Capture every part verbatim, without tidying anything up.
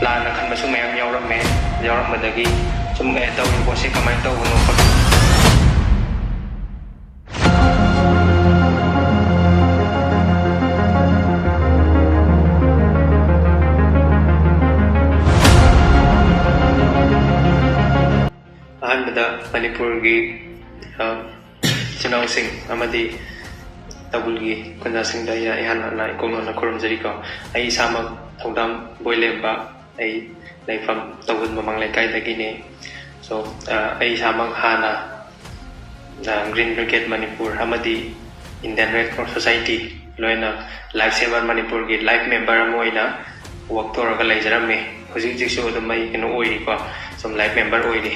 ꯂꯥꯟꯅ ꯈꯟꯕꯁꯨ ꯃꯌꯥꯝ ꯌꯥꯎꯔꯝꯃꯦ꯫ ꯌꯥꯎꯔꯝꯕꯗꯒꯤ ꯁꯨꯝ, "ꯑꯦ, ꯇꯧꯔꯤꯕ ꯄꯣꯠꯁꯦ ꯀꯃꯥꯏꯅ ꯇꯧꯕꯅꯣ?" ꯈꯣꯠꯄꯅꯣ꯫ ꯑꯍꯥꯟꯕꯗ ꯃꯅꯤꯄꯨꯔꯒꯤ, ꯑ, ꯏꯆꯤꯟ ꯏꯅꯥꯎꯁꯤꯡ ꯑꯃꯗꯤ ꯇꯥꯡꯈꯨꯜꯒꯤ ꯈꯨꯟꯖꯥꯁꯤꯡꯗ ꯑꯩ ꯏꯍꯥꯟ ꯍꯥꯟꯅ ꯏꯀꯣꯛ ꯂꯣꯟꯅ ꯈꯨꯔꯨꯝꯖꯔꯤꯀꯣ꯫ ꯑꯩ ꯏꯁꯥꯃꯛ ꯊꯧꯗꯥꯝ ꯕꯣꯏꯂꯦꯝꯕ, ꯑꯩ ꯂꯩꯐꯝ ꯇꯥꯡꯈꯨꯜ ꯃꯃꯥꯡ ꯂꯩꯀꯥꯏꯗꯒꯤꯅꯤ꯫ So, ꯑ, ꯑꯩ ꯏꯁꯥꯃꯛ ꯍꯥꯟꯅ, ꯑ, Green Brigade ꯃꯅꯤꯄꯨꯔ ꯑꯃꯗꯤ Indian Red Cross Society, ꯂꯣꯏꯅ Life Saver ꯃꯅꯤꯄꯨꯔꯒꯤ life member ꯑꯃ ꯑꯣꯏꯅ work ꯇꯧꯔꯒ ꯂꯩꯖꯔꯝꯃꯤ꯫ ꯍꯧꯖꯤꯛ ꯍꯧꯖꯤꯛꯁꯨ ꯑꯗꯨꯝ ꯑꯩ ꯀꯩꯅꯣ ꯑꯣꯏꯔꯤꯀꯣ, ꯁꯨꯝ life member ꯑꯣꯏꯔꯤ꯫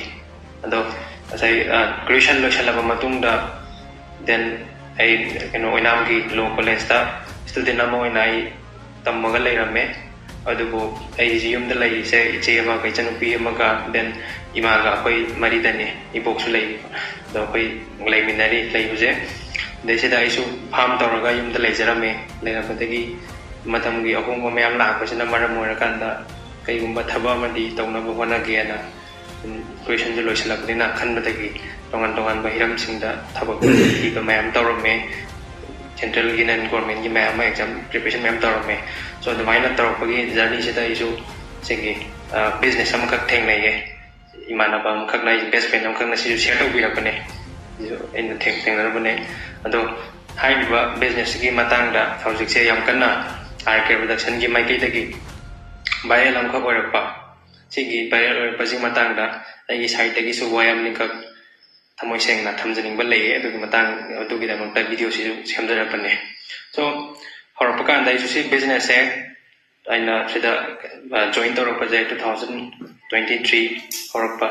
ꯑꯗꯣ ꯉꯁꯥꯏ, ꯑ, graduation ꯂꯣꯏꯁꯤꯜꯂꯕ ꯃꯇꯨꯡꯗ, then ꯑꯩ ꯀꯩꯅꯣ ꯑꯣꯏꯅꯥꯝꯒꯤ Law College ꯇ student ꯑꯃ ꯑꯣꯏꯅ ꯑꯩ ꯇꯝꯃꯒ ꯂꯩꯔꯝꯃꯦ꯫ ꯑꯗꯨꯕꯨ ꯑꯩꯁꯤ ꯌꯨꯝꯗ ꯂꯩꯔꯤꯁꯦ ꯏꯆꯦ ꯑꯃꯒ ꯏꯆꯟꯅꯨꯄꯤ ꯑꯃꯒ, then ꯏꯃꯥꯒ, ꯑꯩꯈꯣꯏ ꯃꯔꯤꯗꯅꯤ꯫ ꯏꯕꯣꯛꯁꯨ ꯂꯩ, ꯑꯗꯣ ꯑꯩꯈꯣꯏ ꯂꯩꯃꯤꯟꯅꯔꯤ ꯂꯩꯕꯁꯦ꯫ ꯑꯗꯩꯁꯤꯗ ꯑꯩꯁꯨ farm ꯇꯧꯔꯒ ꯌꯨꯝꯗ ꯂꯩꯖꯔꯝꯃꯦ꯫ ꯂꯩꯔꯝꯕꯗꯒꯤ ꯃꯇꯝꯒꯤ ꯑꯍꯣꯡꯕ ꯃꯌꯥꯝ ꯂꯥꯛꯄꯁꯤꯅ ꯃꯔꯝ ꯑꯣꯏꯔꯀꯥꯟꯗ ꯀꯩꯒꯨꯝꯕ ꯊꯕꯛ ꯑꯃꯗꯤ ꯇꯧꯅꯕ ꯍꯣꯠꯅꯒꯦꯅ, ꯁꯨꯝ graduation ꯁꯨ ꯂꯣꯏꯁꯤꯜꯂꯛꯄꯅꯤꯅ ꯈꯟꯕꯗꯒꯤ ꯇꯣꯉꯥꯟ ꯇꯣꯉꯥꯟꯕ ꯍꯤꯔꯝꯁꯤꯡꯗ ꯊꯕꯛ ꯊꯤꯕ ꯃꯌꯥꯝ ꯇꯧꯔꯝꯃꯦ꯫ Central ꯒꯤ, non government ꯀꯤ ꯃꯌꯥꯝ ꯑꯃ exam preparation ꯃꯌꯥꯝ ꯇꯧꯔꯝꯃꯦ꯫ So, ꯑꯗꯨꯃꯥꯏꯅ ꯇꯧꯔꯛꯄꯒꯤ journey ꯁꯤꯗ ꯑꯩꯁꯨ ꯁꯤꯒꯤ, ꯑ, business ꯑꯃꯈꯛ ꯊꯦꯡꯅꯩꯌꯦ꯫ ꯏꯃꯥꯟꯅꯕ ꯑꯃꯈꯛꯅ, ꯑꯩꯒꯤ best friend ꯑꯃꯈꯛꯅ ꯁꯤꯁꯨ share ꯇꯧꯕꯤꯔꯛꯄꯅꯦ꯫ ꯁꯤꯁꯨ ꯑꯩꯅ ꯊꯦꯡ-, ꯊꯦꯡꯅꯔꯨꯕꯅꯦ꯫ ꯑꯗꯣ ꯍꯥꯏꯔꯤꯕ business ꯁꯤꯒꯤ ꯃꯇꯥꯡꯗ ꯍꯧꯖꯤꯛꯁꯦ ꯌꯥꯝ ꯀꯟꯅ R K Production ꯒꯤ ꯃꯥꯏꯀꯩꯗꯒꯤ viral ꯑꯃꯈꯛ ꯑꯣꯏꯔꯛꯄ, ꯁꯤꯒꯤ viral ꯑꯣꯏꯔꯛꯄꯁꯤꯒꯤ ꯃꯇꯥꯡꯗ ꯑꯩꯒꯤ side ꯇꯒꯤꯁꯨ ꯋꯥ ꯌꯥꯝ ꯅꯤꯡꯈꯛ ꯊꯃꯣꯏ ꯁꯦꯡꯅ ꯊꯝꯖꯅꯤꯡꯕ ꯂꯩꯌꯦ꯫ ꯑꯗꯨꯒꯤ ꯃꯇꯥꯡ, ꯑꯗꯨꯒꯤꯗꯃꯛꯇ video ꯁꯤꯁꯨ ꯁꯦꯝꯖꯔꯛꯄꯅꯦ꯫ So, ꯍꯧꯔꯛꯄ ꯀꯥꯟꯗ ꯑꯩꯁꯨ ꯁꯤ business ꯁꯦ ꯑꯩꯅ ꯁꯤꯗ, ꯑ, join ꯇꯧꯔꯛꯄꯁꯦ two thousand twenty three ꯍꯧꯔꯛꯄ,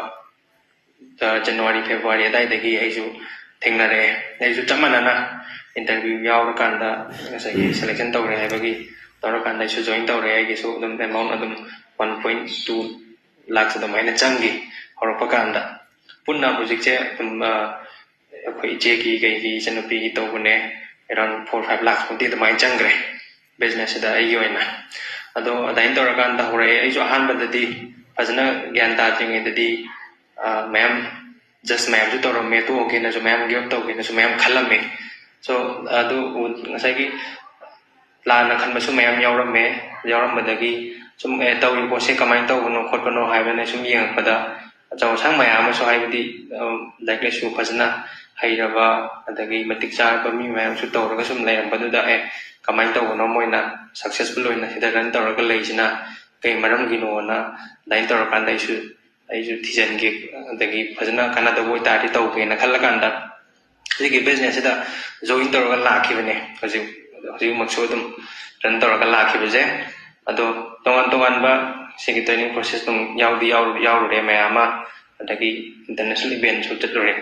ꯑ, January, February ꯑꯗꯥꯏꯗꯒꯤ ꯑꯩꯁꯨ ꯊꯦꯡꯅꯔꯛꯑꯦ꯫ ꯑꯩꯁꯨ ꯆꯞ ꯃꯥꯟꯅꯅ interview ꯌꯥꯎꯔꯀꯥꯟꯗ ꯉꯁꯥꯏꯒꯤ selection ꯇꯧꯔꯦ ꯍꯥꯏꯕꯒꯤ ꯇꯧꯔꯀꯥꯟꯗ ꯑꯩꯁꯨ join ꯇꯧꯔꯦ꯫ ꯑꯩꯒꯤꯁꯨ ꯑꯗꯨꯝ amount ꯑꯗꯨꯝ one point two lakhs ꯑꯗꯨꯃꯥꯏꯅ ꯆꯪꯈꯤ ꯍꯧꯔꯛꯄ ꯀꯥꯟꯗ꯫ ꯄꯨꯟꯅ ꯍꯧꯖꯤꯛꯁꯦ ꯑꯗꯨꯝ, ꯑ, ꯑꯩꯈꯣꯏ ꯏꯆꯦꯒꯤ ꯀꯩꯒꯤ ꯏꯆꯟꯅꯨꯄꯤꯒꯤ ꯇꯧꯕꯅꯦ, around four five lakhs ꯃꯨꯛꯇꯤ ꯑꯗꯨꯃꯥꯏꯅ ꯆꯪꯈ꯭ꯔꯦ business ꯁꯤꯗ ꯑꯩꯒꯤ ꯑꯣꯏꯅ꯫ ꯑꯗꯣ ꯑꯗꯨꯃꯥꯏꯅ ꯇꯧꯔꯀꯥꯟꯗ ꯍꯧꯔꯛꯑꯦ꯫ ꯑꯩꯁꯨ ꯑꯍꯥꯟꯕꯗꯗꯤ ꯐꯖꯅ ꯒ꯭ꯌꯥꯟ ꯇꯥꯗ꯭ꯔꯤꯉꯩꯗꯗꯤ, ꯑ, ꯃꯌꯥꯝ ꯖꯁ ꯃꯌꯥꯝꯁꯨ ꯇꯧꯔꯝꯃꯦ, ꯇꯣꯛꯑꯒꯦꯅꯁꯨ, ꯃꯌꯥꯝ ꯒꯤꯞ ꯑꯞ ꯇꯧꯒꯦꯅꯁꯨ ꯃꯌꯥꯝ ꯈꯜꯂꯝꯃꯦ꯫ ꯁꯣ ꯑꯗꯨ ꯎ- ꯉꯁꯥꯏꯒꯤ ꯂꯥꯟꯅ ꯈꯟꯕꯁꯨ ꯃꯌꯥꯝ ꯌꯥꯎꯔꯝꯃꯦ꯫ ꯌꯥꯎꯔꯝꯕꯗꯒꯤ ꯁꯨꯝ, ꯑꯦ, ꯇꯧꯔꯤꯕ ꯄꯣꯠꯁꯦ ꯀꯃꯥꯏꯅ ꯇꯧꯕꯅꯣ ꯈꯣꯠꯄꯅꯣ ꯍꯥꯏꯕꯅ ꯁꯨꯝ ꯌꯦꯡꯉꯛꯄꯗ, ꯑꯆꯧ ꯑꯁꯥꯡ ꯃꯌꯥꯝ ꯑꯃꯁꯨ, ꯍꯥꯏꯕꯗꯤ, ꯑ, ꯂꯥꯏꯔꯤꯛ ꯂꯥꯏꯁꯨ ꯐꯖꯅ ꯍꯩꯔꯕ, ꯑꯗꯒꯤ ꯃꯇꯤꯛ ꯆꯥꯔꯕ ꯃꯤ ꯃꯌꯥꯝꯁꯨ ꯇꯧꯔꯒ ꯁꯨꯝ ꯂꯩꯔꯝꯕꯗꯨꯗ, ꯑꯦ, ꯀꯃꯥꯏꯅ ꯇꯧꯕꯅꯣ ꯃꯣꯏꯅ ꯁꯛꯁꯦꯁꯐꯨꯜ ꯑꯣꯏꯅ ꯁꯤꯗ ꯔꯟ ꯇꯧꯔꯒ ꯂꯩꯁꯤꯅ ꯀꯩ ꯃꯔꯝꯒꯤꯅꯣꯅ ꯑꯗꯨꯃꯥꯏꯅ ꯇꯧꯔꯀꯥꯟꯗ ꯑꯩꯁꯨ, ꯑꯩꯁꯨ ꯊꯤꯖꯤꯟꯒꯦ, ꯑꯗꯒꯤ ꯐꯖꯅ ꯀꯥꯟꯅꯗꯕ ꯑꯣꯏꯇꯥꯔꯗꯤ ꯇꯧꯒꯦꯅ ꯈꯜꯂꯀꯥꯟꯗ ꯁꯤꯒꯤ ꯕꯤꯖꯤꯅꯦꯁꯁꯤꯗ ꯖꯣꯏꯟ ꯇꯧꯔꯒ ꯂꯥꯛꯈꯤꯕꯅꯦ꯫ ꯍꯧꯖꯤꯛ, ꯍꯧꯖꯤꯛꯃꯛꯁꯨ ꯑꯗꯨꯝ ꯔꯟ ꯇꯧꯔꯒ ꯂꯥꯛꯈꯤꯕꯁꯦ꯫ ꯑꯗꯣ ꯇꯣꯉꯥꯟ ꯇꯣꯉꯥꯟꯕ ꯁꯤꯒꯤ ꯇ꯭ꯔꯦꯅꯤꯡ ꯄ꯭ꯔꯣꯁꯦꯁ ꯑꯗꯨꯝ ꯌꯥꯎꯗꯤ ꯌꯥꯎꯔꯨ-, ꯌꯥꯎꯔꯨꯔꯦ ꯃꯌꯥꯝ ꯑꯃ, ꯑꯗꯒꯤ ꯏꯟꯇꯔꯅꯦꯁꯅꯦꯜ ꯏꯚꯦꯟꯁꯨ ꯆꯠꯂꯨꯔꯦ꯫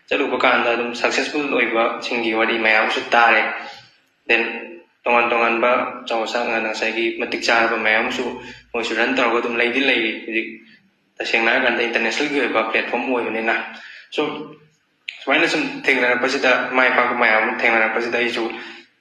ꯆꯠꯂꯨꯕ ꯀꯥꯟꯗ ꯑꯗꯨꯝ ꯁꯛꯁꯦꯁꯐꯨꯜ ꯑꯣꯏꯕꯁꯤꯡꯒꯤ ꯋꯥꯔꯤ ꯃꯌꯥꯝ ꯑꯃꯁꯨ ꯇꯥꯔꯦ꯫ ꯗꯦꯟ ꯇꯣꯉꯥꯟ ꯇꯣꯉꯥꯟꯕ ꯆꯥꯎ ꯉꯁꯥꯏꯒꯤ ꯃꯇꯤꯛ ꯆꯥꯔꯕ ꯃꯌꯥꯝ ꯑꯃꯁꯨ ꯃꯣꯏꯁꯨ ꯔꯟ ꯇꯧꯔꯒ ꯑꯗꯨꯝ ꯂꯩꯗꯤ ꯂꯩꯔꯤ꯫ ꯍꯧꯖꯤꯛ ꯇꯁꯦꯡꯅ ꯍꯥꯏꯔꯀꯥꯟꯗ ꯏꯟꯇꯔꯅꯦꯁꯅꯦꯜꯒꯤ ꯑꯣꯏꯕ ꯄ꯭ꯂꯦꯠꯐꯣꯝ ꯑꯣꯏꯕꯅꯤꯅ꯫ ꯁꯣ ꯁꯨꯃꯥꯏꯅ ꯁꯨꯝ ꯊꯦꯡꯅꯔꯛꯄꯁꯤꯗ, ꯃꯥꯏ ꯄꯥꯛꯄ ꯃꯌꯥꯝ ꯑꯃ ꯊꯦꯡꯅꯔꯛꯄꯁꯤꯗ ꯑꯩꯁꯨ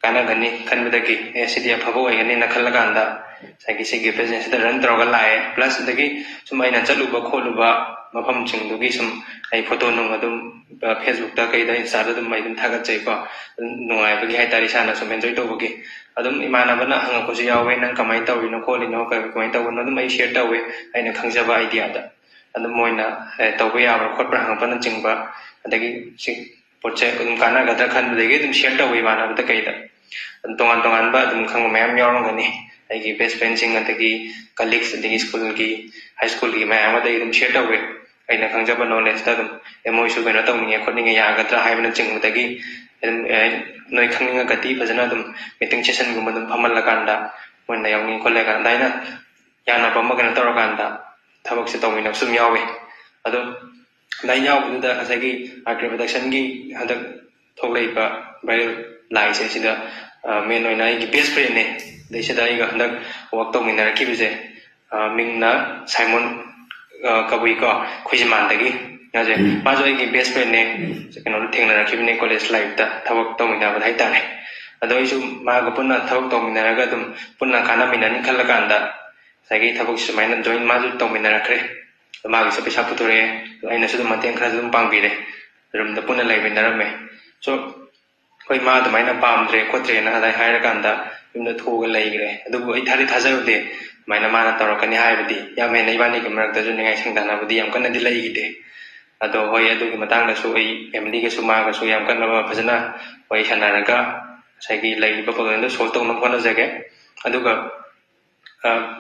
ꯀꯥꯟꯅꯒꯅꯤ ꯈꯟꯕꯗꯒꯤ, ꯑꯦ, ꯁꯤꯗꯤ ꯑꯐꯕ ꯑꯣꯏꯒꯅꯤꯅ ꯈꯜꯂꯀꯥꯟꯗ ꯉꯁꯥꯏꯒꯤ ꯁꯤꯒꯤ ꯕꯤꯖꯤꯅꯦꯁꯁꯤꯗ ꯔꯟ ꯇꯧꯔꯒ ꯂꯥꯛꯑꯦ꯫ ꯄ꯭ꯂꯁ ꯑꯗꯒꯤ ꯁꯨꯝ ꯑꯩꯅ ꯆꯠꯂꯨꯕ ꯈꯣꯠꯂꯨꯕ ꯃꯐꯝꯁꯤꯡꯗꯨꯒꯤ ꯁꯨꯝ ꯑꯩ ꯐꯣꯇꯣ ꯅꯨꯡ ꯑꯗꯨꯝ, ꯑ, ꯐꯦꯁꯕꯨꯛꯇ ꯀꯩꯗ, ꯏꯟꯁꯇꯥꯗ ꯑꯗꯨꯝ ꯑꯩ ꯑꯗꯨꯝ ꯊꯥꯒꯠꯆꯩꯀꯣ꯫ ꯑꯗꯨꯝ ꯅꯨꯡꯉꯥꯏꯕꯒꯤ ꯍꯥꯏꯇꯥꯔꯦ, ꯏꯁꯥꯅ ꯁꯨꯝ ꯑꯦꯟꯖꯣꯏ ꯇꯧꯕꯒꯤ꯫ ꯑꯗꯨꯝ ꯏꯃꯥꯟꯅꯕꯅ ꯍꯪꯉꯛꯄꯁꯨ ꯌꯥꯎꯋꯦ, "ꯅꯪ ꯀꯃꯥꯏꯅ ꯇꯧꯔꯤꯅꯣ ꯈꯣꯠꯂꯤꯅꯣ, ꯀ-, ꯀꯃꯥꯏꯅ ꯇꯧꯕꯅꯣ?" ꯑꯗꯨꯝ ꯑꯩ ꯁꯤꯌꯔ ꯇꯧꯋꯦ ꯑꯩꯅ ꯈꯪꯖꯕ ꯑꯥꯏꯗꯤꯌꯥꯗ꯫ ꯑꯗꯨꯝ ꯃꯣꯏꯅ, ꯑꯦ, ꯇꯧꯕ ꯌꯥꯕ꯭ꯔꯥ ꯈꯣꯠꯄ꯭ꯔꯥ ꯍꯪꯉꯛꯄꯅꯆꯤꯡꯕ, ꯑꯗꯒꯤ ꯁꯤ ꯄꯣꯠꯁꯦ ꯑꯗꯨꯝ ꯀꯥꯟꯅꯒꯗ꯭ꯔꯥ ꯈꯟꯕꯗꯒꯤ ꯑꯗꯨꯝ ꯁꯤꯌꯔ ꯇꯧꯋꯦ ꯏꯃꯥꯟꯅꯕꯗ ꯀꯩꯗ꯫ ꯑꯗꯨꯝ ꯇꯣꯉꯥꯟ ꯇꯣꯉꯥꯟꯕ ꯑꯗꯨꯝ ꯈꯪꯕ ꯃꯌꯥꯝ ꯌꯥꯎꯔꯝꯒꯅꯤ꯫ ꯑꯩꯒꯤ ꯕꯦꯁ ꯐ꯭ꯔꯦꯟꯁꯤꯡ, ꯑꯗꯒꯤ ꯀꯂꯤꯛꯁ, ꯑꯗꯒꯤ ꯁ꯭ꯀꯨꯜꯒꯤ, ꯍꯥꯏ ꯁ꯭ꯀꯨꯜꯒꯤ ꯃꯌꯥꯝ ꯑꯃꯗꯒꯤ ꯑꯗꯨꯝ ꯁꯤꯌꯔ ꯇꯧꯋꯦ꯫ ꯑꯩꯅ ꯈꯪꯖꯕ ꯅꯣꯂꯦꯖꯇ ꯑꯗꯨꯝ, "ꯑꯦ, ꯃꯣꯏꯁꯨ ꯀꯩꯅꯣ ꯇꯧꯅꯤꯡꯉꯦ ꯈꯣꯠꯅꯤꯡꯉꯦ, ꯌꯥꯒꯗ꯭ꯔꯥ?" ꯍꯥꯏꯕꯅꯆꯤꯡꯕꯗꯒꯤ ꯑꯗꯨꯝ, ꯑꯦ, ꯅꯣꯏ ꯈꯪꯅꯤꯡꯉꯒꯗꯤ ꯐꯖꯅ ꯑꯗꯨꯝ ꯃꯤꯇꯤꯡ ꯁꯦꯁꯟꯒꯨꯝꯕ ꯑꯗꯨꯝ ꯐꯝꯍꯜꯂꯀꯥꯟꯗ ꯃꯣꯏꯅ ꯌꯥꯎꯅꯤꯡꯉꯦ ꯈꯣꯠꯂꯦ ꯀꯥꯟꯗ ꯑꯗꯨꯃꯥꯏꯅ ꯌꯥꯅꯕ ꯑꯃ ꯀꯩꯅꯣ ꯇꯧꯔꯀꯥꯟꯗ ꯊꯕꯛꯁꯦ ꯇꯧꯃꯤꯟꯅꯕꯁꯨ ꯑꯗꯨꯝ ꯌꯥꯎꯋꯦ꯫ ꯑꯗꯣ ꯑꯗꯨꯃꯥꯏꯅ ꯌꯥꯎꯕꯗꯨꯗ ꯉꯁꯥꯏꯒꯤ ꯑꯥꯔ ꯀꯦ ꯄ꯭ꯔꯗꯛꯁꯟꯒꯤ ꯍꯟꯗꯛ ꯊꯣꯛꯂꯛꯏꯕ ꯚꯥꯏꯔꯦꯜ ꯂꯥꯛꯏꯁꯦ ꯁꯤꯗ, ꯑ, ꯃꯦꯟ ꯑꯣꯏꯅ ꯑꯩꯒꯤ ꯕꯦꯁ ꯐ꯭ꯔꯦꯟꯅꯦ꯫ ꯑꯗꯩ ꯁꯤꯗ ꯑꯩꯒ ꯍꯟꯗꯛ ꯋꯥꯛ ꯇꯧꯃꯤꯟꯅꯔꯛꯈꯤꯕꯁꯦ, ꯑ, ꯃꯤꯡꯅ ꯁꯥꯏꯃꯣꯟ, ꯑ, ꯀꯕꯨꯏꯀꯣ, ꯈꯣꯏꯖꯤꯃꯥꯟꯗꯒꯤ꯫ ꯃꯥꯁꯦ, ꯎꯝ꯫ ꯃꯥꯁꯨ ꯑꯩꯒꯤ ꯕꯦꯁ ꯐ꯭ꯔꯦꯟꯅꯦ꯫ ꯀꯩꯅꯣꯗ ꯊꯦꯡꯅꯔꯛꯈꯤꯕꯅꯦ, ꯀꯣꯂꯦꯖ ꯂꯥꯏꯐꯇ ꯊꯕꯛ ꯇꯧꯃꯤꯟꯅꯕꯗ ꯍꯥꯏꯇꯥꯔꯦ꯫ ꯑꯗꯣ ꯑꯩꯁꯨ ꯃꯥꯒ ꯄꯨꯟꯅ ꯊꯕꯛ ꯇꯧꯃꯤꯟꯅꯔꯒ ꯑꯗꯨꯝ ꯄꯨꯟꯅ ꯀꯥꯟꯅꯃꯤꯟꯅꯅꯤ ꯈꯜꯂꯀꯥꯟꯗ ꯉꯁꯥꯏꯒꯤ ꯊꯕꯛꯁꯤ ꯁꯨꯃꯥꯏꯅ ꯖꯣꯏꯟ ꯃꯥꯁꯨ ꯇꯧꯃꯤꯟꯅꯔꯛꯈ꯭ꯔꯦ꯫ ꯑꯗꯣ ꯃꯥꯒꯤꯁꯨ ꯄꯩꯁꯥ ꯄꯨꯊꯣꯔꯛꯑꯦ, ꯑꯗꯣ ꯑꯩꯅꯁꯨ ꯑꯗꯨꯝ ꯃꯇꯦꯡ ꯈꯔꯁꯨ ꯑꯗꯨꯝ ꯄꯥꯡꯕꯤꯔꯦ꯫ ꯔꯨꯝꯗ ꯄꯨꯟꯅ ꯂꯩꯃꯤꯟꯅꯔꯝꯃꯦ꯫ ꯁꯣ ꯑꯩꯈꯣꯏ ꯃꯥ ꯑꯗꯨꯃꯥꯏꯅ ꯄꯥꯝꯗ꯭ꯔꯦ ꯈꯣꯠꯇ꯭ꯔꯦꯅ ꯑꯗꯥꯏ ꯍꯥꯏꯔꯀꯥꯟꯗ ꯌꯨꯝꯗ ꯊꯣꯛꯑꯒ ꯂꯩꯈ꯭ꯔꯦ꯫ ꯑꯗꯨꯕꯨ ꯑꯩ ꯊꯥꯗꯤ ꯊꯥꯖꯔꯨꯗꯦ ꯑꯗꯨꯃꯥꯏꯅ ꯃꯥꯅ ꯇꯧꯔꯛꯀꯅꯤ ꯍꯥꯏꯕꯗꯤ꯫ ꯌꯥꯝ ꯍꯦꯟꯅ ꯏꯕꯥꯅꯤꯒꯤ ꯃꯔꯛꯇꯁꯨ ꯅꯤꯡꯉꯥꯏ ꯁꯪꯗꯅꯕꯗꯤ ꯌꯥꯝ ꯀꯟꯅꯗꯤ ꯂꯩꯈꯤꯗꯦ꯫ ꯑꯗꯣ ꯍꯣꯏ, ꯑꯗꯨꯒꯤ ꯃꯇꯥꯡꯗꯁꯨ ꯑꯩ ꯐꯦꯃꯤꯂꯤꯒꯁꯨ ꯃꯥꯒꯁꯨ ꯌꯥꯝ ꯀꯟꯅ ꯐꯖꯅ ꯋꯥꯔꯤ ꯁꯥꯟꯅꯔꯒ ꯉꯁꯥꯏꯒꯤ ꯂꯩꯔꯤꯕ ꯄ꯭ꯔꯣꯕ꯭ꯂꯦꯝꯗꯣ ꯁꯣꯜꯕ ꯇꯧꯅꯕ ꯍꯣꯠꯅꯖꯒꯦ꯫ ꯑꯗꯨꯒ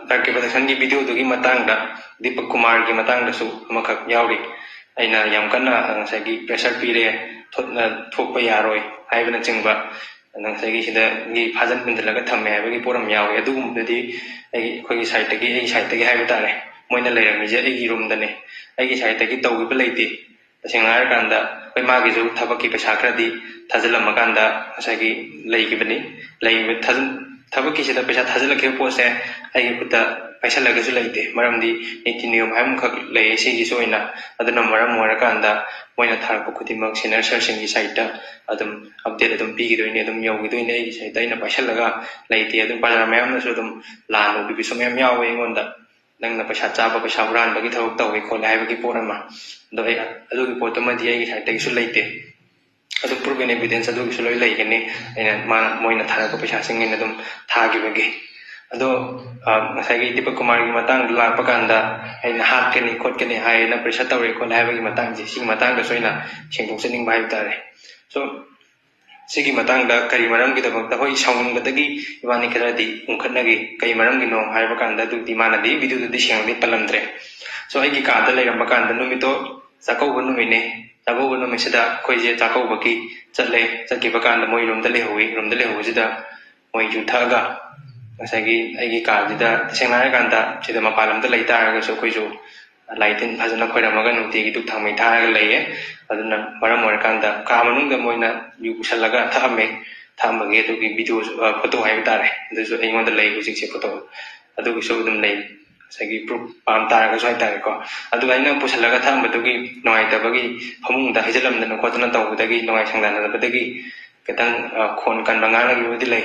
ꯗꯥꯛꯀꯤ ꯄ꯭ꯔꯗꯛꯁꯟꯒꯤ ꯚꯤꯗꯤꯑꯣꯗꯨꯒꯤ ꯃꯇꯥꯡꯗ, ꯗꯤꯄꯛ ꯀꯨꯃꯥꯔꯒꯤ ꯃꯇꯥꯡꯗꯁꯨ ꯑꯃꯈꯛ ꯌꯥꯎꯔꯤ꯫ ꯑꯩꯅ ꯌꯥꯝ ꯀꯟꯅ ꯉꯁꯥꯏꯒꯤ ꯄ꯭ꯔꯦꯁꯔ ꯄꯤꯔꯦ, ꯊꯣꯛ-, ꯊꯣꯛꯄ ꯌꯥꯔꯣꯏ ꯍꯥꯏꯕꯅꯆꯤꯡꯕ, ꯉꯁꯥꯏꯒꯤ ꯁꯤꯗꯒꯤ ꯐꯥꯖꯤꯟ ꯄꯨꯟꯁꯤꯜꯂꯒ ꯊꯝꯃꯦ ꯍꯥꯏꯕꯒꯤ ꯄꯣꯠ ꯑꯃ ꯌꯥꯎꯔꯤ꯫ ꯑꯗꯨꯒꯨꯝꯕꯗꯨꯗꯤ ꯑꯩ, ꯑꯩꯈꯣꯏꯒꯤ ꯁꯥꯏꯠꯇꯒꯤ, ꯑꯩꯒꯤ ꯁꯥꯏꯠꯇꯒꯤ ꯍꯥꯏꯕ ꯇꯥꯔꯦ, ꯃꯣꯏꯅ ꯂꯩꯔꯝꯃꯤꯁꯦ ꯑꯩꯒꯤ ꯔꯨꯝꯗꯅꯦ꯫ ꯑꯩꯒꯤ ꯁꯥꯏꯠꯇꯒꯤ ꯇꯧꯈꯤꯕ ꯂꯩꯇꯦ꯫ ꯇꯁꯦꯡꯅ ꯍꯥꯏꯔꯀꯥꯟꯗ ꯑꯩꯈꯣꯏ ꯃꯥꯒꯤꯁꯨ ꯊꯕꯛꯀꯤ ꯄꯩꯁꯥ ꯈꯔꯗꯤ ꯊꯥꯖꯤꯜꯂꯝꯃꯀꯥꯟꯗ ꯉꯁꯥꯏꯒꯤ ꯂꯩꯈꯤꯕꯅꯤ꯫ ꯂꯩꯕ ꯊꯥꯖꯤꯟ-, ꯊꯕꯛꯀꯤꯁꯤꯗ ꯄꯩꯁꯥ ꯊꯥꯖꯤꯜꯂꯛꯈꯤꯕ ꯄꯣꯠꯁꯦ ꯑꯩꯒꯤ ꯈꯨꯠꯇ ꯄꯥꯏꯁꯜꯂꯒꯁꯨ ꯂꯩꯇꯦ, ꯃꯔꯝꯗꯤ ꯅꯤꯇꯤ ꯅꯤꯌꯣꯝ ꯍꯥꯏꯕ ꯑꯃꯈꯛ ꯂꯩꯌꯦ ꯁꯤꯒꯤꯁꯨ ꯑꯣꯏꯅ꯫ ꯑꯗꯨꯅ ꯃꯔꯝ ꯑꯣꯏꯔꯀꯥꯟꯗ ꯃꯣꯏꯅ ꯊꯥꯔꯛꯄ ꯈꯨꯗꯤꯡꯃꯛ ꯁꯦꯅꯤꯌꯔ ꯁꯥꯔꯁꯤꯡꯒꯤ ꯁꯥꯏꯠꯇ ꯑꯗꯨꯝ ꯑꯞꯗꯦꯠ ꯑꯗꯨꯝ ꯄꯤꯈꯤꯗꯣꯏꯅꯤ, ꯑꯗꯨꯝ ꯌꯧꯈꯤꯗꯣꯏꯅꯤ꯫ ꯑꯩꯒꯤ ꯁꯥꯏꯠꯇ ꯑꯩꯅ ꯄꯥꯏꯁꯜꯂꯒ ꯂꯩꯇꯦ꯫ ꯑꯗꯨꯝ ꯄ꯭ꯔꯖꯥ ꯃꯌꯥꯝꯅꯁꯨ ꯑꯗꯨꯝ ꯂꯥꯟꯅ ꯎꯕꯤꯕꯁꯨ ꯃꯌꯥꯝ ꯌꯥꯎꯋꯦ ꯑꯩꯉꯣꯟꯗ꯫ ꯅꯪꯅ ꯄꯩꯁꯥ ꯆꯥꯕ, ꯄꯩꯁꯥ ꯍꯨꯔꯥꯟꯕꯒꯤ ꯊꯕꯛ ꯇꯧꯏ ꯈꯣꯠꯂꯦ ꯍꯥꯏꯕꯒꯤ ꯄꯣꯠ ꯑꯃ꯫ ꯑꯗꯣ ꯑꯩ ꯑꯗꯨꯒꯤ ꯄꯣꯠꯇꯨꯃꯗꯤ ꯑꯩꯒꯤ ꯁꯥꯏꯠꯇꯒꯤꯁꯨ ꯂꯩꯇꯦ꯫ ꯑꯗꯨ proof and evidence ꯑꯗꯨꯒꯤꯁꯨ ꯂꯣꯏ ꯂꯩꯒꯅꯤ꯫ ꯑꯩꯅ ꯃꯥꯅ, ꯃꯣꯏꯅ ꯊꯥꯔꯛꯄ ꯄꯩꯁꯥꯁꯤꯡ ꯑꯩꯅ ꯑꯗꯨꯝ ꯊꯥꯈꯤꯕꯒꯤ꯫ ꯑꯗꯣ, ꯑ, ꯉꯁꯥꯏꯒꯤ ꯗꯤꯄꯛ ꯀꯨꯃꯥꯔꯒꯤ ꯃꯇꯥꯡꯗ ꯂꯥꯛꯄ ꯀꯥꯟꯗ ꯑꯩꯅ ꯍꯥꯠꯀꯅꯤ ꯈꯣꯠꯀꯅꯤ ꯍꯥꯏꯌꯦꯅ ꯄ꯭ꯔꯦꯁꯔ ꯇꯧꯔꯦ ꯈꯣꯠꯂꯦ ꯍꯥꯏꯕꯒꯤ ꯃꯇꯥꯡꯁꯦ, ꯁꯤꯒꯤ ꯃꯇꯥꯡꯗꯁꯨ ꯑꯩꯅ ꯁꯦꯡꯗꯣꯛꯆꯅꯤꯡꯕ ꯍꯥꯏꯕ ꯇꯥꯔꯦ꯫ So, ꯁꯤꯒꯤ ꯃꯇꯥꯡꯗ ꯀꯔꯤ ꯃꯔꯝꯒꯤꯗꯃꯛꯇ, ꯍꯣꯏ, ꯁꯥꯎꯅꯤꯡꯕꯗꯒꯤ ꯏꯕꯥꯅꯤ ꯈꯔꯗꯤ ꯎꯪꯈꯠꯅꯈꯤ꯫ ꯀꯔꯤ ꯃꯔꯝꯒꯤꯅꯣ ꯍꯥꯏꯕ ꯀꯥꯟꯗ, ꯑꯗꯨꯗꯤ ꯃꯥꯅꯗꯤ ꯚꯤꯗꯤꯑꯣꯗꯗꯤ ꯁꯦꯡꯅꯗꯤ ꯄꯜꯂꯝꯗ꯭ꯔꯦ꯫ So, ꯑꯩꯒꯤ ꯀꯥꯗ ꯂꯩꯔꯝꯕ ꯀꯥꯟꯗ ꯅꯨꯃꯤꯠꯇꯣ ꯆꯥꯛꯀꯧꯕ ꯅꯨꯃꯤꯠꯅꯦ꯫ ꯆꯥꯛꯀꯧꯕ ꯅꯨꯃꯤꯠꯁꯤꯗ ꯑꯩꯈꯣꯏꯁꯦ ꯆꯥꯛꯀꯧꯕꯒꯤ ꯆꯠꯂꯦ꯫ ꯆꯠꯈꯤꯕ ꯀꯥꯟꯗ ꯃꯣꯏ ꯔꯨꯝꯗ ꯂꯩꯍꯧꯋꯤ꯫ ꯔꯨꯝꯗ ꯂꯩꯍꯧꯕꯁꯤꯗ ꯃꯣꯏ ꯌꯨ ꯊꯛꯑꯒ ꯉꯁꯥꯏꯒꯤ ꯑꯩꯒꯤ ꯀꯥꯁꯤꯗ, ꯇꯁꯦꯡꯅ ꯍꯥꯏꯔꯀꯥꯟꯗ, ꯁꯤꯗ ꯃꯄꯥꯟ ꯂꯝꯗ ꯂꯩ ꯇꯥꯔꯒꯁꯨ ꯑꯩꯈꯣꯏꯁꯨ ꯂꯥꯏ ꯇꯤꯟ ꯐꯖꯅ ꯈꯣꯏꯔꯝꯃꯒ ꯅꯨꯡꯇꯤꯒꯤ ꯙꯨꯞ ꯊꯥꯎꯃꯩ ꯊꯥꯔꯒ ꯂꯩꯌꯦ꯫ ꯑꯗꯨꯅ ꯃꯔꯝ ꯑꯣꯏꯔꯀꯥꯟꯗ ꯀꯥ ꯃꯅꯨꯡꯗ ꯃꯣꯏꯅ ꯌꯨ ꯄꯨꯁꯜꯂꯒ ꯊꯛꯑꯝꯃꯦ꯫ ꯊꯛꯑꯝꯕꯒꯤ ꯑꯗꯨꯒꯤ ꯚꯤꯗꯤꯑꯣꯁꯨ, ꯑ, ꯐꯣꯇꯣ ꯍꯥꯏꯕ ꯇꯥꯔꯦ, ꯑꯗꯨꯁꯨ ꯑꯩꯉꯣꯟꯗ ꯂꯩ ꯍꯧꯖꯤꯛꯁꯦ, ꯐꯣꯇꯣ ꯑꯗꯨꯒꯤꯁꯨ ꯑꯗꯨꯝ ꯂꯩ꯫ ꯉꯁꯥꯏꯒꯤ ꯄ꯭ꯔꯨꯐ ꯄꯥꯝ ꯇꯥꯔꯒꯁꯨ ꯍꯥꯏꯇꯥꯔꯦꯀꯣ꯫ ꯑꯗꯨꯒ ꯑꯩꯅ ꯄꯨꯁꯜꯂꯒ ꯊꯛꯑꯝꯕꯗꯨꯒꯤ ꯅꯨꯡꯉꯥꯏꯇꯕꯒꯤ ꯐꯃꯨꯡꯗ ꯍꯩꯖꯤꯜꯂꯝꯗꯅ ꯈꯣꯠꯇꯅ ꯇꯧꯕꯗꯒꯤ, ꯅꯨꯡꯉꯥꯏ ꯁꯪꯗꯅꯕꯗꯒꯤ ꯈꯤꯇꯪ, ꯑ, ꯈꯣꯟ ꯀꯟꯕ ꯉꯥꯡꯅꯈꯤꯕꯕꯨꯗꯤ ꯂꯩ꯫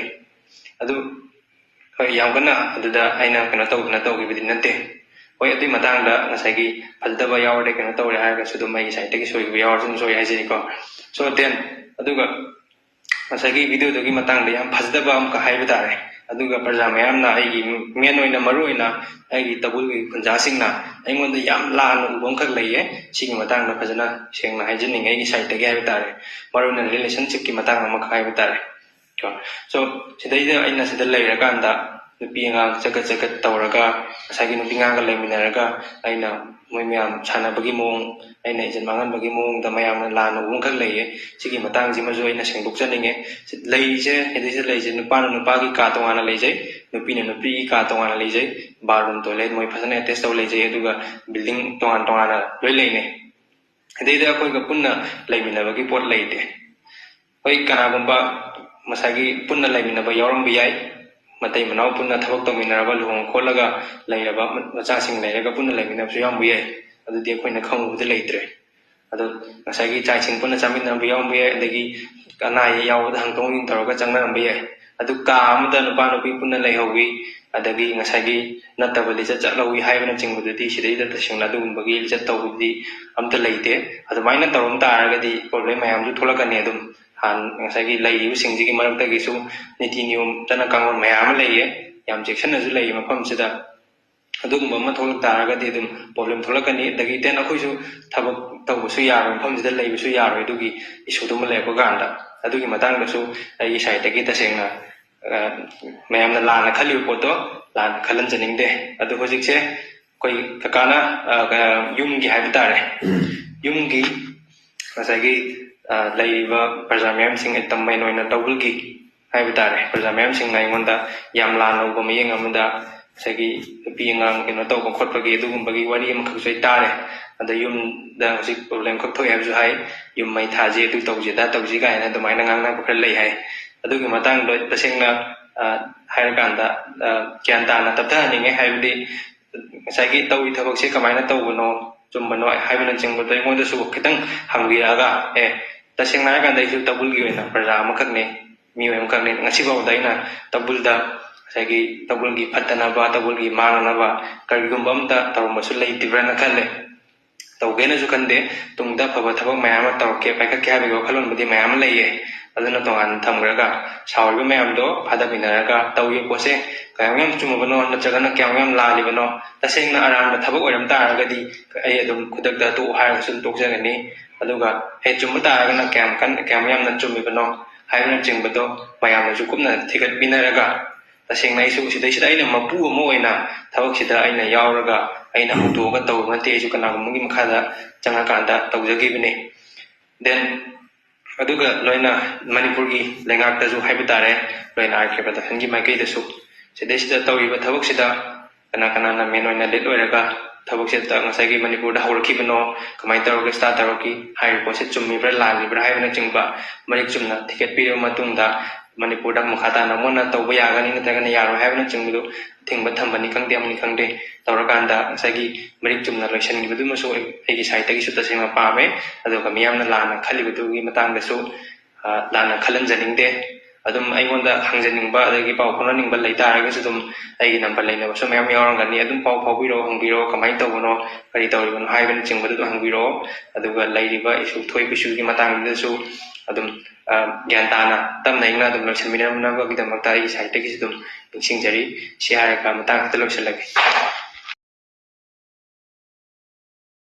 ꯑꯗꯨ ꯍꯣꯏ, ꯌꯥꯝ ꯀꯟꯅ ꯑꯗꯨꯗ ꯑꯩꯅ ꯀꯩꯅꯣ ꯇꯧꯗꯅ ꯇꯧꯈꯤꯕꯗꯤ ꯅꯠꯇꯦ꯫ ꯍꯣꯏ, ꯑꯗꯨꯏ ꯃꯇꯥꯡꯗ ꯉꯁꯥꯏꯒꯤ ꯐꯖꯗꯕ ꯌꯥꯎꯔꯗꯤ ꯀꯩꯅꯣ ꯇꯧꯔꯦ ꯍꯥꯏꯔꯒꯁꯨ ꯑꯗꯨꯝ ꯑꯩꯒꯤ ꯁꯥꯏꯠꯇꯒꯤ ꯁꯣꯏꯈꯤꯕ ꯌꯥꯎꯔꯁꯨ ꯑꯗꯨꯝ ꯁꯣꯏ ꯍꯥꯏꯖꯔꯤꯀꯣ꯫ So then, ꯑꯗꯨꯒ ꯉꯁꯥꯏꯒꯤ ꯚꯤꯗꯤꯑꯣꯗꯨꯒꯤ ꯃꯇꯥꯡꯗ ꯌꯥꯝ ꯐꯖꯗꯕ ꯑꯃꯈꯛ ꯍꯥꯏꯕ ꯇꯥꯔꯦ꯫ ꯑꯗꯨꯒ ꯄ꯭ꯔꯖꯥ ꯃꯌꯥꯝꯅ ꯑꯩꯒꯤ ꯃꯦꯟ ꯑꯣꯏꯅ, ꯃꯔꯨ ꯑꯣꯏꯅ ꯑꯩꯒꯤ ꯇꯧꯕꯨꯜꯒꯤ ꯈꯨꯟꯖꯥꯁꯤꯡꯅ ꯑꯩꯉꯣꯟꯗ ꯌꯥꯝ ꯂꯥꯟꯅ ꯎꯕ ꯑꯃꯈꯛ ꯂꯩꯌꯦ꯫ ꯁꯤꯒꯤ ꯃꯇꯥꯡꯗ ꯐꯖꯅ ꯁꯦꯡꯅ ꯍꯥꯏꯖꯅꯤꯡꯉꯦ ꯑꯩꯒꯤ ꯁꯥꯏꯠꯇꯒꯤ ꯍꯥꯏꯕ ꯇꯥꯔꯦ꯫ ꯃꯔꯨ ꯑꯣꯏꯅ ꯔꯤꯂꯦꯁꯟꯁꯤꯞꯀꯤ ꯃꯇꯥꯡ ꯑꯃꯈꯛ ꯍꯥꯏꯕ ꯇꯥꯔꯦ꯫ So, ꯁꯤꯗꯩꯗ ꯑꯩꯅ ꯁꯤꯗ ꯂꯩꯔꯀꯥꯟꯗ ꯅꯨꯄꯤ ꯑꯉꯥꯡ ꯆꯒꯠ ꯆꯒꯠ ꯇꯧꯔꯒ, ꯉꯁꯥꯏꯒꯤ ꯅꯨꯄꯤ ꯑꯉꯥꯡꯒ ꯂꯩꯃꯤꯟꯅꯔꯒ ꯑꯩꯅ ꯃꯣꯏ ꯃꯌꯥꯝ ꯁꯥꯟꯅꯕꯒꯤ ꯃꯑꯣꯡ, ꯑꯩꯅ ꯏꯖꯠ ꯃꯥꯡꯍꯟꯕꯒꯤ ꯃꯑꯣꯡꯗ ꯃꯌꯥꯝꯅ ꯂꯥꯟꯅ ꯎꯕ ꯑꯃꯈꯛ ꯂꯩꯌꯦ꯫ ꯁꯤꯒꯤ ꯃꯇꯥꯡꯁꯤꯃꯁꯨ ꯑꯩꯅ ꯁꯦꯡꯗꯣꯛꯆꯅꯤꯡꯉꯦ꯫ ꯁꯤ-, ꯂꯩꯔꯤꯁꯦ, ꯁꯤꯗꯩꯁꯤꯗ ꯂꯩꯔꯤꯁꯦ, ꯅꯨꯄꯥꯅ ꯅꯨꯄꯥꯒꯤ ꯀꯥ ꯇꯣꯉꯥꯟꯅ ꯂꯩꯖꯩ, ꯅꯨꯄꯤꯅ ꯅꯨꯄꯤꯒꯤ ꯀꯥ ꯇꯣꯉꯥꯟꯅ ꯂꯩꯖꯩ, ꯕꯥꯠꯔꯨꯝ, ꯇꯣꯏꯂꯦꯠ ꯃꯣꯏ ꯐꯖꯅ ꯑꯦꯇꯦꯁ ꯇꯧ ꯂꯩꯖꯩ, ꯑꯗꯨꯒ ꯕꯤꯜꯗꯤꯡ ꯇꯣꯉꯥꯟ ꯇꯣꯉꯥꯟꯅ ꯂꯣꯏ ꯂꯩꯅꯩ꯫ ꯁꯤꯗꯩꯗ ꯑꯩꯈꯣꯏꯒ ꯄꯨꯟꯅ ꯂꯩꯃꯤꯟꯅꯕꯒꯤ ꯄꯣꯠ ꯂꯩꯇꯦ꯫ ꯍꯣꯏ, ꯀꯅꯥꯒꯨꯝꯕ ꯉꯁꯥꯏꯒꯤ ꯄꯨꯟꯅ ꯂꯩꯃꯤꯟꯅꯕ ꯌꯥꯎꯔꯝꯕ ꯌꯥꯏ, ꯃꯇꯩ ꯃꯅꯥꯎ ꯄꯨꯟꯅ ꯊꯕꯛ ꯇꯧꯃꯤꯟꯅꯔꯒ ꯂꯨꯍꯣꯡ ꯈꯣꯠꯂꯒ ꯂꯩꯔꯕ ꯃꯆꯥꯁꯤꯡ ꯂꯩꯔꯒ ꯄꯨꯟꯅ ꯂꯩꯃꯤꯟꯅꯕꯁꯨ ꯌꯥꯎꯔꯝꯕ ꯌꯥꯏ꯫ ꯑꯗꯨꯗꯤ ꯑꯩꯈꯣꯏꯅ ꯈꯪꯉꯨꯕꯗꯤ ꯂꯩꯇ꯭ꯔꯦ꯫ ꯑꯗꯣ ꯉꯁꯥꯏꯒꯤ ꯆꯥꯛ ꯏꯁꯤꯡ ꯄꯨꯟꯅ ꯆꯥꯃꯤꯟꯅꯔꯝꯕ ꯌꯥꯎꯔꯝꯕ ꯌꯥꯏ, ꯑꯗꯒꯤ ꯑꯅꯥ ꯑꯌꯦꯛ ꯌꯥꯎꯕꯗ ꯍꯪꯗꯣꯛ ꯍꯪꯖꯤꯟ ꯇꯧꯔꯒ ꯆꯪꯅꯔꯝꯕ ꯌꯥꯏ꯫ ꯑꯗꯨ ꯀꯥ ꯑꯃꯗ ꯅꯨꯄꯥ ꯅꯨꯄꯤ ꯄꯨꯟꯅ ꯂꯩꯍꯧꯋꯤ, ꯑꯗꯒꯤ ꯉꯁꯥꯏꯒꯤ ꯅꯠꯇꯕ ꯂꯤꯆꯠ ꯆꯠꯍꯧꯋꯤ ꯍꯥꯏꯕꯅꯆꯤꯡꯕꯗꯨꯗꯤ ꯁꯤꯗꯩꯗ ꯇꯁꯦꯡꯅ ꯑꯗꯨꯒꯨꯝꯕꯒꯤ ꯂꯤꯆꯠ ꯇꯧꯕꯗꯤ ꯑꯝꯇ ꯂꯩꯇꯦ꯫ ꯑꯗꯨꯃꯥꯏꯅ ꯇꯧꯔꯝ ꯇꯥꯔꯒꯗꯤ ꯄ꯭ꯔꯣꯕ꯭ꯂꯦꯝ ꯃꯌꯥꯝꯁꯨ ꯊꯣꯛꯂꯛꯀꯅꯤ꯫ ꯑꯗꯨꯝ ꯍꯥꯟ-, ꯉꯁꯥꯏꯒꯤ ꯂꯩꯔꯤꯕꯁꯤꯡꯁꯤꯒꯤ ꯃꯔꯛꯇꯒꯤꯁꯨ ꯅꯤꯇꯤ ꯅꯤꯌꯣꯝ ꯆꯠꯅ ꯀꯥꯡꯂꯣꯟ ꯃꯌꯥꯝ ꯑꯃ ꯂꯩꯌꯦ, ꯌꯥꯝ ꯆꯦꯛꯁꯤꯟꯅꯁꯨ ꯂꯩꯌꯦ ꯃꯐꯝꯁꯤꯗ꯫ ꯑꯗꯨꯒꯨꯝꯕ ꯑꯃ ꯊꯣꯛꯂꯛ ꯇꯥꯔꯒꯗꯤ ꯑꯗꯨꯝ ꯄ꯭ꯔꯣꯕ꯭ꯂꯦꯝ ꯊꯣꯛꯂꯛꯀꯅꯤ꯫ ꯑꯗꯒꯤ then ꯑꯩꯈꯣꯏꯁꯨ ꯊꯕꯛ ꯇꯧꯕꯁꯨ ꯌꯥꯔꯣꯏ, ꯃꯐꯝꯁꯤꯗ ꯂꯩꯕꯁꯨ ꯌꯥꯔꯣꯏ ꯑꯗꯨꯒꯤ ꯏꯁꯨꯗꯨꯃ ꯂꯩꯔꯛꯄ ꯀꯥꯟꯗ꯫ ꯑꯗꯨꯒꯤ ꯃꯇꯥꯡꯗꯁꯨ ꯑꯩꯒꯤ ꯁꯥꯏꯠꯇꯒꯤ ꯇꯁꯦꯡꯅ, ꯑ, ꯃꯌꯥꯝꯅ ꯂꯥꯟꯅ ꯈꯜꯂꯤꯕ ꯄꯣꯠꯇꯣ ꯂꯥꯟꯅ ꯈꯜꯍꯟꯖꯅꯤꯡꯗꯦ꯫ ꯑꯗꯨ ꯍꯧꯖꯤꯛꯁꯦ ꯑꯩꯈꯣꯏ ꯀꯀꯥꯅ, ꯑ, ꯀ-, ꯌꯨꯝꯒꯤ ꯍꯥꯏꯕ ꯇꯥꯔꯦ, ꯌꯨꯝꯒꯤ ꯉꯁꯥꯏꯒꯤ, ꯑ, ꯂꯩꯔꯤꯕ ꯄ꯭ꯔꯖꯥ ꯃꯌꯥꯝꯁꯤꯡ, ꯑꯩ ꯇꯝꯃꯦꯟ ꯑꯣꯏꯅ ꯇꯧꯕꯒꯤ ꯍꯥꯏꯕ ꯇꯥꯔꯦ, ꯄ꯭ꯔꯖꯥ ꯃꯌꯥꯝꯁꯤꯡꯅ ꯑꯩꯉꯣꯟꯗ ꯌꯥꯝ ꯂꯥꯟꯅ ꯎꯕ ꯃꯤꯠꯌꯦꯡ ꯑꯃꯗ ꯉꯁꯥꯏꯒꯤ ꯅꯨꯄꯤ ꯑꯉꯥꯡ ꯀꯩꯅꯣ ꯇꯧꯕ ꯈꯣꯠꯄꯒꯤ ꯑꯗꯨꯒꯨꯝꯕꯒꯤ ꯋꯥꯔꯤ ꯑꯃꯈꯛꯁꯨ ꯑꯩ ꯇꯥꯔꯦ꯫ ꯑꯗ ꯌꯨꯝꯗ ꯍꯧꯖꯤꯛ ꯄ꯭ꯔꯣꯕ꯭ꯂꯦꯝ ꯈꯛ ꯊꯣꯛꯑꯦ ꯍꯥꯏꯕꯁꯨ ꯍꯥꯏ, ꯌꯨꯝ ꯃꯩ ꯊꯥꯁꯤ, ꯑꯗꯨ ꯇꯧꯁꯤ, ꯑꯗꯥ ꯇꯧꯁꯤ ꯀꯥꯏꯅ ꯑꯗꯨꯃꯥꯏꯅ ꯉꯥꯡꯅꯕ ꯈꯔ ꯂꯩ ꯍꯥꯏ꯫ ꯑꯗꯨꯒꯤ ꯃꯇꯥꯡꯗ ꯇꯁꯦꯡꯅ, ꯑ, ꯍꯥꯏꯔꯀꯥꯟꯗ, ꯑ, ꯒ꯭ꯌꯥꯟ ꯇꯥꯅ ꯇꯞꯊꯍꯟꯅꯤꯡꯉꯦ꯫ ꯍꯥꯏꯕꯗꯤ ꯉꯁꯥꯏꯒꯤ ꯇꯧꯔꯤ ꯊꯕꯛꯁꯦ ꯀꯃꯥꯏꯅ ꯇꯧꯕꯅꯣ, ꯆꯨꯝꯕꯅꯣ ꯍꯥꯏꯕꯅꯆꯤꯡꯕꯗꯣ ꯑꯩꯉꯣꯟꯗꯁꯨ ꯈꯤꯇꯪ ꯍꯪꯕꯤꯔꯛꯑꯒ, ꯑꯦ, ꯇꯁꯦꯡꯅ ꯍꯥꯏꯔꯀꯥꯟꯗ ꯑꯩꯁꯨ ꯇꯧꯕꯨꯜꯒꯤ ꯑꯣꯏꯅ ꯄ꯭ꯔꯖꯥ ꯑꯃꯈꯛꯅꯤ, ꯃꯤꯑꯣꯏ ꯑꯃꯈꯛꯅꯤ꯫ ꯉꯁꯤꯐꯥꯎꯗ ꯑꯩꯅ ꯇꯧꯕꯨꯜꯗ ꯉꯁꯥꯏꯒꯤ ꯇꯧꯕꯨꯜꯒꯤ ꯐꯠꯇꯅꯕ, ꯇꯧꯕꯨꯜꯒꯤ ꯃꯥꯡꯅꯅꯕ ꯀꯔꯤꯒꯨꯝꯕ ꯑꯝꯇ ꯇꯧꯔꯝꯕꯁꯨ ꯂꯩꯇ꯭ꯔꯤꯕ꯭ꯔꯅ ꯈꯜꯂꯦ꯫ ꯇꯧꯒꯦꯅꯁꯨ ꯈꯟꯗꯦ꯫ ꯇꯨꯡꯗ ꯑꯐꯕ ꯊꯕꯛ ꯃꯌꯥꯝ ꯑꯃ ꯇꯧꯔꯛꯀꯦ, ꯄꯥꯏꯈꯠꯀꯦ ꯍꯥꯏꯕꯒꯤ ꯋꯥꯈꯜꯂꯣꯟꯕꯨꯗꯤ ꯃꯌꯥꯝ ꯑꯃ ꯂꯩꯌꯦ꯫ ꯑꯗꯨꯅ ꯇꯣꯉꯥꯟꯅ ꯊꯝꯈ꯭ꯔꯒ ꯁꯥꯎꯔꯤꯕ ꯃꯌꯥꯝꯗꯣ ꯐꯥꯗꯃꯤꯟꯅꯔꯒ ꯇꯧꯔꯤꯕ ꯄꯣꯠꯁꯦ ꯀꯌꯥꯝ ꯌꯥꯝ ꯆꯨꯝꯃꯕꯅꯣ ꯅꯠꯇ꯭ꯔꯒꯅ ꯀꯌꯥꯝ ꯌꯥꯝ ꯂꯥꯜꯂꯤꯕꯅꯣ, ꯇꯁꯦꯡꯅ ꯑꯔꯥꯟꯕ ꯊꯕꯛ ꯑꯣꯏꯔꯝ ꯇꯥꯔꯒꯗꯤ ꯑꯩ ꯑꯗꯨꯝ ꯈꯨꯗꯛꯇ ꯇꯣꯛꯎ ꯍꯥꯏꯔꯒꯁꯨ ꯑꯗꯨꯝ ꯇꯣꯛꯆꯒꯅꯤ꯫ ꯑꯗꯨꯒ ꯍꯦꯛ ꯆꯨꯝꯕ ꯇꯥꯔꯒꯅ ꯀꯌꯥꯝ ꯀꯟ-, ꯀꯌꯥꯝ ꯌꯥꯝꯅ ꯆꯨꯝꯃꯤꯕꯅꯣ ꯍꯥꯏꯕꯅꯆꯤꯡꯕꯗꯣ ꯃꯌꯥꯝꯅꯁꯨ ꯀꯨꯞꯅ ꯊꯤꯒꯠꯄꯤꯅꯔꯒ, ꯇꯁꯦꯡꯅ ꯑꯩꯁꯨ ꯁꯤꯗꯩꯁꯤꯗ ꯑꯩꯅ ꯃꯄꯨ ꯑꯃ ꯑꯣꯏꯅ ꯊꯕꯛꯁꯤꯗ ꯑꯩꯅ ꯌꯥꯎꯔꯒ ꯑꯩꯅ ꯍꯧꯗꯣꯛꯑꯒ ꯇꯧꯕ ꯅꯠꯇꯦ, ꯑꯩꯁꯨ ꯀꯅꯥꯒꯨꯝꯕꯒꯤ ꯃꯈꯥꯗ ꯆꯪꯉꯀꯥꯟꯗ ꯇꯧꯖꯈꯤꯕꯅꯤ꯫ Then ꯑꯗꯨꯒ ꯂꯣꯏꯅ ꯃꯅꯤꯄꯨꯔꯒꯤ ꯂꯩꯉꯥꯛꯇꯁꯨ ꯍꯥꯏꯕ ꯇꯥꯔꯦ, ꯂꯣꯏꯅ ꯑꯥꯔ ꯀꯦ ꯄ꯭ꯔꯗꯛꯁꯟꯒꯤ ꯃꯥꯏꯀꯩꯗꯁꯨ ꯁꯤꯗꯩꯁꯤꯗ ꯇꯧꯔꯤꯕ ꯊꯕꯛꯁꯤꯗ ꯀꯅꯥ ꯀꯅꯥꯅ ꯃꯦꯟ ꯑꯣꯏꯅ ꯂꯤꯠ ꯑꯣꯏꯔꯒ ꯊꯕꯛꯁꯦ ꯉꯁꯥꯏꯒꯤ ꯃꯅꯤꯄꯨꯔꯗ ꯍꯧꯔꯛꯈꯤꯕꯅꯣ, ꯀꯃꯥꯏꯅ ꯇꯧꯔꯒ ꯁ꯭ꯇꯥꯔꯠ ꯇꯧꯔꯛꯈꯤ ꯍꯥꯏꯔꯤꯕ ꯄꯣꯠꯁꯦ ꯆꯨꯝꯃꯤꯕ꯭ꯔꯥ ꯂꯥꯜꯂꯤꯕ꯭ꯔꯥ ꯍꯥꯏꯕꯅꯆꯤꯡꯕ ꯃꯔꯤꯛ ꯆꯨꯝꯅ ꯊꯤꯒꯠꯄꯤꯔꯕ ꯃꯇꯨꯡꯗ ꯃꯅꯤꯄꯨꯔꯗ ꯃꯈꯥ ꯇꯥꯅ ꯑꯃꯨꯛ ꯍꯟꯅ ꯇꯧꯕ ꯌꯥꯒꯅꯤ ꯅꯠꯇ꯭ꯔꯒꯅ ꯌꯥꯔꯣꯏ ꯍꯥꯏꯕꯅꯆꯤꯡꯕꯗꯨ ꯑꯊꯤꯡꯕ ꯊꯝꯕꯅꯤ ꯈꯪꯗꯦ, ꯑꯃꯅꯤ ꯈꯪꯗꯦ, ꯇꯧꯔꯀꯥꯟꯗ ꯉꯁꯥꯏꯒꯤ ꯃꯔꯤꯛ ꯆꯨꯝꯅ ꯂꯣꯏꯁꯤꯟꯈꯤꯕꯗꯨꯃꯁꯨ ꯑꯩ-, ꯑꯩꯒꯤ ꯁꯥꯏꯠꯇꯒꯤꯁꯨ ꯇꯁꯦꯡꯅ ꯄꯥꯝꯃꯦ꯫ ꯑꯗꯨꯒ ꯃꯤꯌꯥꯝꯅ ꯂꯥꯟꯅ ꯈꯜꯂꯤꯕꯗꯨꯒꯤ ꯃꯇꯥꯡꯗꯁꯨ, ꯑ, ꯂꯥꯟꯅ ꯈꯜꯍꯟꯖꯅꯤꯡꯗꯦ꯫ ꯑꯗꯨꯝ ꯑꯩꯉꯣꯟꯗ ꯍꯪꯖꯅꯤꯡꯕ ꯑꯗꯒꯤ ꯄꯥꯎ ꯐꯥꯎꯅꯅꯤꯡꯕ ꯂꯩ ꯇꯥꯔꯒꯁꯨ ꯑꯗꯨꯝ ꯑꯩꯒꯤ ꯅꯝꯕꯔ ꯂꯩꯅꯕꯁꯨ ꯃꯌꯥꯝ ꯌꯥꯎꯔꯝꯒꯅꯤ꯫ ꯑꯗꯨꯝ ꯄꯥꯎ ꯐꯥꯎꯕꯤꯔꯛꯑꯣ, ꯍꯪꯕꯤꯔꯛꯑꯣ, ꯀꯃꯥꯏꯅ ꯇꯧꯕꯅꯣ, ꯀꯔꯤ ꯇꯧꯔꯤꯕꯅꯣ ꯍꯥꯏꯕꯅꯆꯤꯡꯕꯗꯨ ꯑꯗꯨꯝ ꯍꯪꯕꯤꯔꯛꯑꯣ꯫ ꯑꯗꯨꯒ ꯂꯩꯔꯤꯕ ꯏꯁꯨ, ꯊꯣꯛꯏꯕ ꯏꯁꯨꯒꯤ ꯃꯇꯥꯡꯗꯁꯨ ꯑꯗꯨꯝ, ꯑ, ꯒ꯭ꯌꯥꯟ ꯇꯥꯅ ꯇꯞꯅ ꯏꯪꯅ ꯑꯗꯨꯝ ꯂꯣꯏꯁꯤꯟꯃꯤꯟꯅꯅꯕꯒꯤꯗꯃꯛꯇ ꯑꯩꯒꯤ ꯁꯥꯏꯠꯇꯒꯤꯁꯨ ꯑꯗꯨꯝ ꯅꯤꯡꯁꯤꯡꯖꯔꯤ꯫ ꯁꯤ ꯍꯥꯏꯔꯒ ꯃꯇꯥꯡ ꯑꯁꯤꯗ ꯂꯣꯏꯁꯤꯜꯂꯒꯦ꯫